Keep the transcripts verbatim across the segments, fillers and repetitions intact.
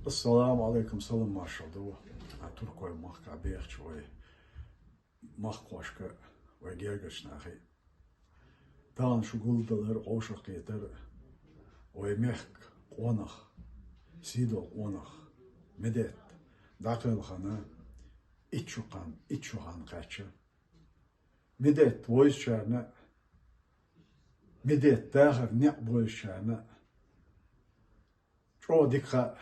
Ассаламу алейкум, салам маршал ду а Туркой махка бехча вай махкошка, вай гергач нахи. Тан шу гулдалар, гошахкетар, вай мехк къонах, сидо къонах, медет, дакъел хана, иччу хан, иччу хан кача. Медет войсчарна, медет дахар неъ бойсчарна, чо дикха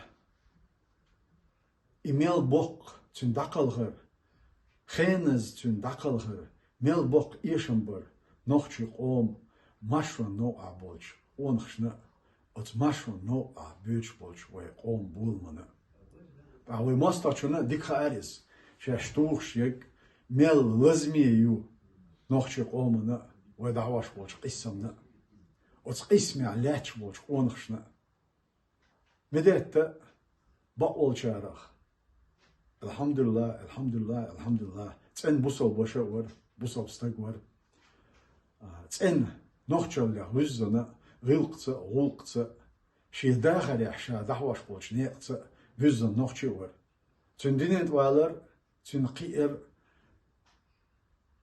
и мел бокх цун дакъалхар, хеназ цун дакъалхар, мел бокх эшам бар, нохчи къом, машван новкъа болч, онхшна, оц машван новкъа бёч болч вай къом булмана. Та вай мостачуна дикха арис, шаш тухш як, мел лазми ю, нохчи къомана, вай дагваш болч къиссамна, оц къисме лач болч онхшна. Медетта бакъволчарах. Алхамдулилла, алхамдулилла, алхамдулилла. Цен бусал баша вар, бусал стаг вар. А, цен нохчаллях виззана, гъилкъца, гъулкъца, ши дахарях ша дахваш болч неъца, виззан нохчи вар. Цун динет валар, цун кхиэр,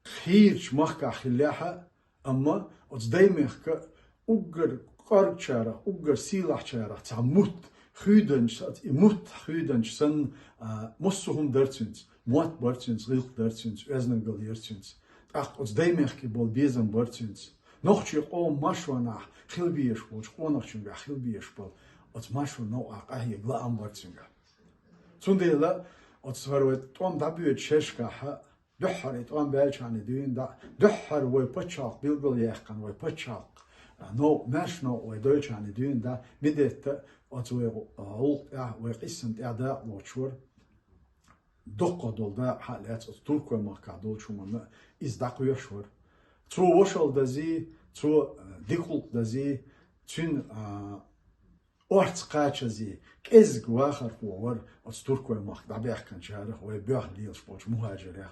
хийрч махка хиллеха, амма оц даймехка уггар къаргчарах, уггар сийлахчарах, ца мут, хуйданч, и мут хуйданч сан, а, муссухум дарцинц, мот барцинц, гъилх дарцинц, эзнагал ярцинц. Тах оц даймехки бол безам барцинц. Нохчи къом машванах хилбиеш болч, къонахчунга хилбиеш бол, оц машван новкъа къахье глаам барцинга. Цундела оц вар вай тӀом дабиет шешкаха, дуьххьара и тӀом баьлчани дуьйна да, дуьххьара вай паччахьалкх билгал яьккхана, вай паччахьалкх, а, нов, маьрш нов вай дойчани дуьйна да, медетта оц вай гъу-, а, гӀулкъ тӀехь, вай къиссам тӀехь дакъа лоцуш вар. Доккха дол дакъа хьа лаьц оц туркой махка долчу хӀуманна из дакъа веш вар. Цо вошал дази, цо, а, дика гӀулкъ дази, цуьн, а, орц кхачази, кӀезиг вахархо вар оц туркой махка дӀабаьхканчарах, вай боьхна лелаш болчу мухӀажарех.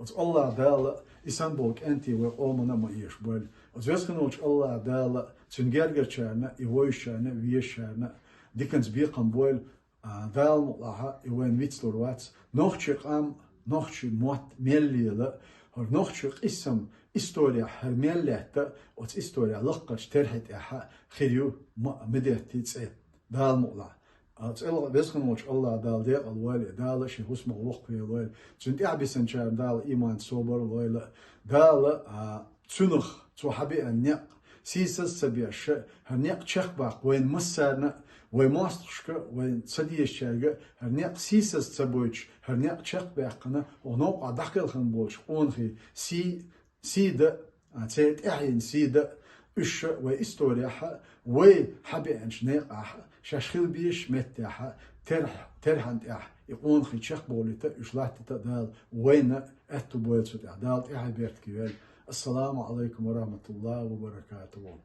Оц Аллах Дала и сан болу кӀентий вай къомана а ма эшабойла. Оц везхина волчу Аллах Дала цуьнан гергарчарна, и вовшашарна, вешашарна диканца бекхам бойла, а, Дала мукъалахьа и вайн вицлур вац. Нохчи къам, нохчи мотт мел лела, хӀара нохчи къиссам история хӀара мел лаьтта, оцу история лаккхарчу терхье тӀехь хир ю ма-, медетти цӀе. Дала мукъалахь. А, цӀе везхина волчу Аллах Дала декъал войла, Дала шен хӀусамах воккхавелла войла. Цуьнан тӀаьхьа бисанчарна Дала иман, собар лойла. Дала, а, цуьнах, цо хьабеана некъ, сийсаз ца беш, хӀара некъ чекхбаккха вайн массарна а, вай мостагӀашка, вайн ца дезачаьрга а, хӀара некъ сийсаз ца бойтуш, хӀара некъ чекхбаьккхина, оха новкъа дӀакхелхина болчу къонахий сий, сий дан, а, церан тӀаьхьенан сий дан, уьш а вай историяхь а, вай хьабеанчу некъахь а, шаьш хила безачу меттехь а, терхь-, терхьан тӀехь и къонахий чекхбовлийта, уьш латтийта Дала вайна аьтту бойла цу тӀехь. Дала тӀаьхье беркате йойла. Ассаламу Ӏалайкум ва рахьматуллахӀи ва баракатухӀу.